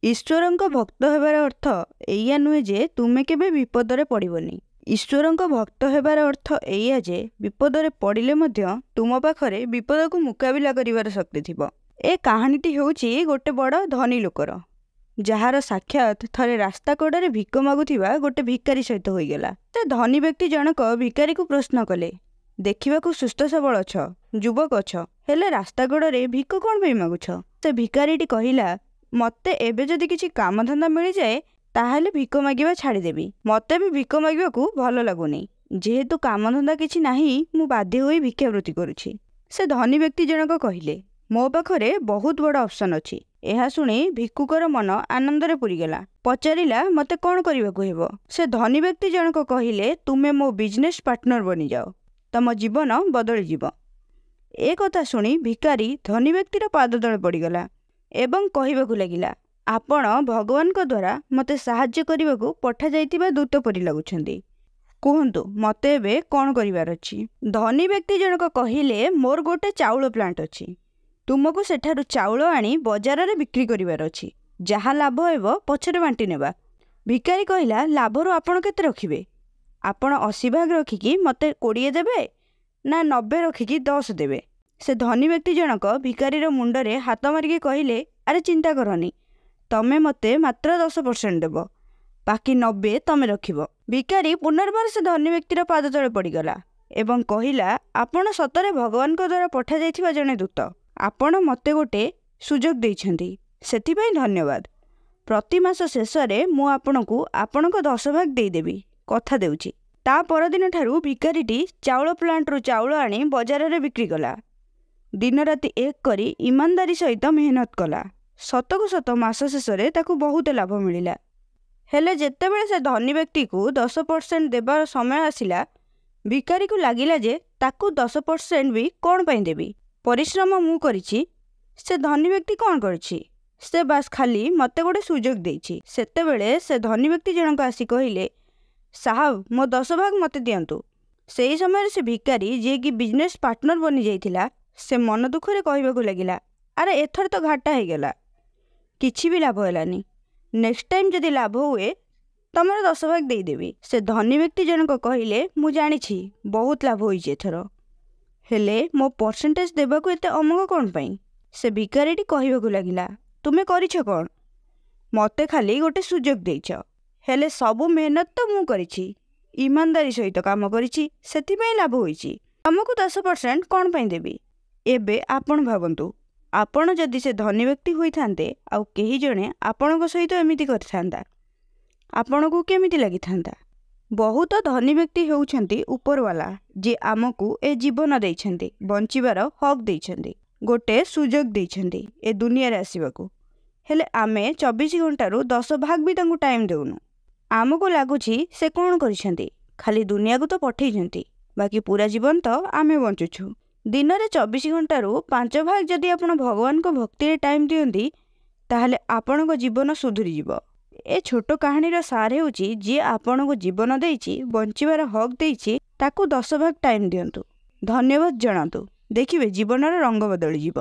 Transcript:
ଈଶ୍ୱରଙ୍କ ଭକ୍ତ ହେବାର ଅର୍ଥ ଏଇଆ ନୁହେଁ ଯେ ତୁମେ କେବେ ବିପଦରେ ପଡ଼ିବନି। ଈଶ୍ୱରଙ୍କ ଭକ୍ତ ହେବାର ଅର୍ଥ ଏଇଆ ଯେ ବିପଦରେ ପଡ଼ିଲେ ମଧ୍ୟ ତୁମ ପାଖରେ ବିପଦକୁ ମୁକାବିଲା କରିବାର ଶକ୍ତି ଥିବ। ଏ କାହାଣୀଟି ହେଉଛି ଗୋଟେ ବଡ଼ ଧନୀ ଲୋକର, ଯାହାର ସାକ୍ଷାତ ଥରେ ରାସ୍ତା କଡ଼ରେ ଭିକ ମାଗୁଥିବା ଗୋଟେ ଭିକାରୀ ସହିତ ହୋଇଗଲା। ସେ ଧନୀ ବ୍ୟକ୍ତି ଜଣକ ଭିକାରୀକୁ ପ୍ରଶ୍ନ କଲେ, ଦେଖିବାକୁ ସୁସ୍ଥ ସବଳ ଅଛ, ଯୁବକ ଅଛ, ହେଲେ ରାସ୍ତା କଡ଼ରେ ଭିକ କ'ଣ ପାଇଁ ମାଗୁଛ? ସେ ଭିକାରୀଟି କହିଲା, ମୋତେ ଏବେ ଯଦି କିଛି କାମଧନ୍ଦା ମିଳିଯାଏ ତାହେଲେ ଭିକ ମାଗିବା ଛାଡ଼ିଦେବି। ମୋତେ ବି ଭିକ ମାଗିବାକୁ ଭଲ ଲାଗୁନି। ଯେହେତୁ କାମଧନ୍ଦା କିଛି ନାହିଁ, ମୁଁ ବାଧ୍ୟ ହୋଇ ଭିକ୍ଷାବୃତ୍ତି କରୁଛି। ସେ ଧନୀ ବ୍ୟକ୍ତି ଜଣକ କହିଲେ, ମୋ ପାଖରେ ବହୁତ ବଡ଼ ଅପସନ୍ ଅଛି। ଏହା ଶୁଣି ଭିକ୍ଷୁକର ମନ ଆନନ୍ଦରେ ପୂରିଗଲା। ପଚାରିଲା, ମୋତେ କ'ଣ କରିବାକୁ ହେବ? ସେ ଧନୀ ବ୍ୟକ୍ତି ଜଣକ କହିଲେ, ତୁମେ ମୋ ବିଜନେସ୍ ପାର୍ଟନର ବନିଯାଅ, ତମ ଜୀବନ ବଦଳିଯିବ। ଏ କଥା ଶୁଣି ଭିକାରୀ ଧନୀ ବ୍ୟକ୍ତିର ପାଦ ତଳେ ପଡ଼ିଗଲା ଏବଂ କହିବାକୁ ଲାଗିଲା, ଆପଣ ଭଗବାନଙ୍କ ଦ୍ୱାରା ମୋତେ ସାହାଯ୍ୟ କରିବାକୁ ପଠାଯାଇଥିବା ଦୂତ ପରି ଲାଗୁଛନ୍ତି। କୁହନ୍ତୁ, ମୋତେ ଏବେ କ'ଣ କରିବାର ଅଛି? ଧନୀ ବ୍ୟକ୍ତି ଜଣକ କହିଲେ, ମୋର ଗୋଟେ ଚାଉଳ ପ୍ଲାଣ୍ଟ ଅଛି। ତୁମକୁ ସେଠାରୁ ଚାଉଳ ଆଣି ବଜାରରେ ବିକ୍ରି କରିବାର ଅଛି। ଯାହା ଲାଭ ହେବ ପଛରେ ବାଣ୍ଟି ନେବା। ଭିକାରୀ କହିଲା, ଲାଭରୁ ଆପଣ କେତେ ରଖିବେ? ଆପଣ 80 ଭାଗ ରଖିକି ମୋତେ 20 ଦେବେ ନା 90 ରଖିକି 10 ଦେବେ? ସେ ଧନୀ ବ୍ୟକ୍ତି ଜଣକ ଭିକାରୀର ମୁଣ୍ଡରେ ହାତ ମାରିକି କହିଲେ, ଆରେ ଚିନ୍ତା କରନି, ତମେ ମୋତେ ମାତ୍ର 10% ଦେବ, ବାକି 90 ତମେ ରଖିବ। ଭିକାରୀ ପୁନର୍ବାର ସେ ଧନୀ ବ୍ୟକ୍ତିର ପାଦ ତଳେ ପଡ଼ିଗଲା ଏବଂ କହିଲା, ଆପଣ ସତରେ ଭଗବାନଙ୍କ ଦ୍ୱାରା ପଠାଯାଇଥିବା ଜଣେ ଦୂତ। ଆପଣ ମୋତେ ଗୋଟେ ସୁଯୋଗ ଦେଇଛନ୍ତି, ସେଥିପାଇଁ ଧନ୍ୟବାଦ। ପ୍ରତି ମାସ ଶେଷରେ ମୁଁ ଆପଣଙ୍କୁ ଆପଣଙ୍କ 10 ଭାଗ ଦେଇଦେବି, କଥା ଦେଉଛି। ତା ପରଦିନଠାରୁ ଭିକାରୀଟି ଚାଉଳ ପ୍ଲାଣ୍ଟରୁ ଚାଉଳ ଆଣି ବଜାରରେ ବିକ୍ରି କଲା। ଦିନରାତି ଏକ କରି ଇମାନଦାରୀ ସହିତ ମେହନତ କଲା। ସତକୁ ସତ ମାସ ଶେଷରେ ତାକୁ ବହୁତ ଲାଭ ମିଳିଲା। ହେଲେ ଯେତେବେଳେ ସେ ଧନୀ ବ୍ୟକ୍ତିକୁ 10% ଦେବାର ସମୟ ଆସିଲା, ଭିକାରୀକୁ ଲାଗିଲା ଯେ ତାକୁ 10% ବି କ'ଣ ପାଇଁ ଦେବି? ପରିଶ୍ରମ ମୁଁ କରିଛି, ସେ ଧନୀ ବ୍ୟକ୍ତି କ'ଣ କରିଛି? ସେ ବାସ୍ ଖାଲି ମୋତେ ଗୋଟେ ସୁଯୋଗ ଦେଇଛି। ସେତେବେଳେ ସେ ଧନୀ ବ୍ୟକ୍ତି ଜଣକ ଆସି କହିଲେ, ସାହାବ, ମୋ 10 ଭାଗ ମୋତେ ଦିଅନ୍ତୁ। ସେହି ସମୟରେ ସେ ଭିକାରୀ, ଯିଏକି ବିଜନେସ୍ ପାର୍ଟନର ବନିଯାଇଥିଲା, ସେ ମନ ଦୁଃଖରେ କହିବାକୁ ଲାଗିଲା, ଆରେ ଏଥର ତ ଘାଟା ହେଇଗଲା, କିଛି ବି ଲାଭ ହେଲାନି। ନେକ୍ସଟ ଟାଇମ୍ ଯଦି ଲାଭ ହୁଏ ତମର 10 ଭାଗ ଦେଇଦେବି। ସେ ଧନୀ ବ୍ୟକ୍ତି ଜଣକ କହିଲେ, ମୁଁ ଜାଣିଛି ବହୁତ ଲାଭ ହୋଇଛି ଏଥର, ହେଲେ ମୋ ପରସେଣ୍ଟେଜ୍ ଦେବାକୁ ଏତେ ଅମଙ୍ଗ କ'ଣ ପାଇଁ? ସେ ଭିକାରୀଟି କହିବାକୁ ଲାଗିଲା, ତୁମେ କରିଛ କ'ଣ? ମୋତେ ଖାଲି ଗୋଟେ ସୁଯୋଗ ଦେଇଛ, ହେଲେ ସବୁ ମେହନତ ତ ମୁଁ କରିଛି, ଇମାନଦାରୀ ସହିତ କାମ କରିଛି, ସେଥିପାଇଁ ଲାଭ ହୋଇଛି। ତମକୁ 10% କ'ଣ ପାଇଁ ଦେବି? ଏବେ ଆପଣ ଭାବନ୍ତୁ, ଆପଣ ଯଦି ସେ ଧନୀ ବ୍ୟକ୍ତି ହୋଇଥାନ୍ତେ ଆଉ କେହି ଜଣେ ଆପଣଙ୍କ ସହିତ ଏମିତି କରିଥାନ୍ତା, ଆପଣଙ୍କୁ କେମିତି ଲାଗିଥାନ୍ତା? ବହୁତ ଧନୀ ବ୍ୟକ୍ତି ହେଉଛନ୍ତି ଉପରବାଲା, ଯିଏ ଆମକୁ ଏ ଜୀବନ ଦେଇଛନ୍ତି, ବଞ୍ଚିବାର ହକ୍ ଦେଇଛନ୍ତି, ଗୋଟେ ସୁଯୋଗ ଦେଇଛନ୍ତି ଏ ଦୁନିଆରେ ଆସିବାକୁ। ହେଲେ ଆମେ 24 ଘଣ୍ଟାରୁ 10 ଭାଗ ବି ତାଙ୍କୁ ଟାଇମ୍ ଦେଉନୁ। ଆମକୁ ଲାଗୁଛି ସେ କ'ଣ କରିଛନ୍ତି, ଖାଲି ଦୁନିଆକୁ ତ ପଠେଇଛନ୍ତି, ବାକି ପୁରା ଜୀବନ ତ ଆମେ ବଞ୍ଚୁଛୁ। ଦିନରେ 24 ଘଣ୍ଟାରୁ 5 ଭାଗ ଯଦି ଆପଣ ଭଗବାନଙ୍କ ଭକ୍ତିରେ ଟାଇମ୍ ଦିଅନ୍ତି, ତାହେଲେ ଆପଣଙ୍କ ଜୀବନ ସୁଧୁରିଯିବ। ଏ ଛୋଟ କାହାଣୀର ସାର ହେଉଛି, ଯିଏ ଆପଣଙ୍କୁ ଜୀବନ ଦେଇଛି, ବଞ୍ଚିବାର ହକ୍ ଦେଇଛି, ତାକୁ 10 ଭାଗ ଟାଇମ୍ ଦିଅନ୍ତୁ, ଧନ୍ୟବାଦ ଜଣାନ୍ତୁ, ଦେଖିବେ ଜୀବନର ରଙ୍ଗ ବଦଳିଯିବ।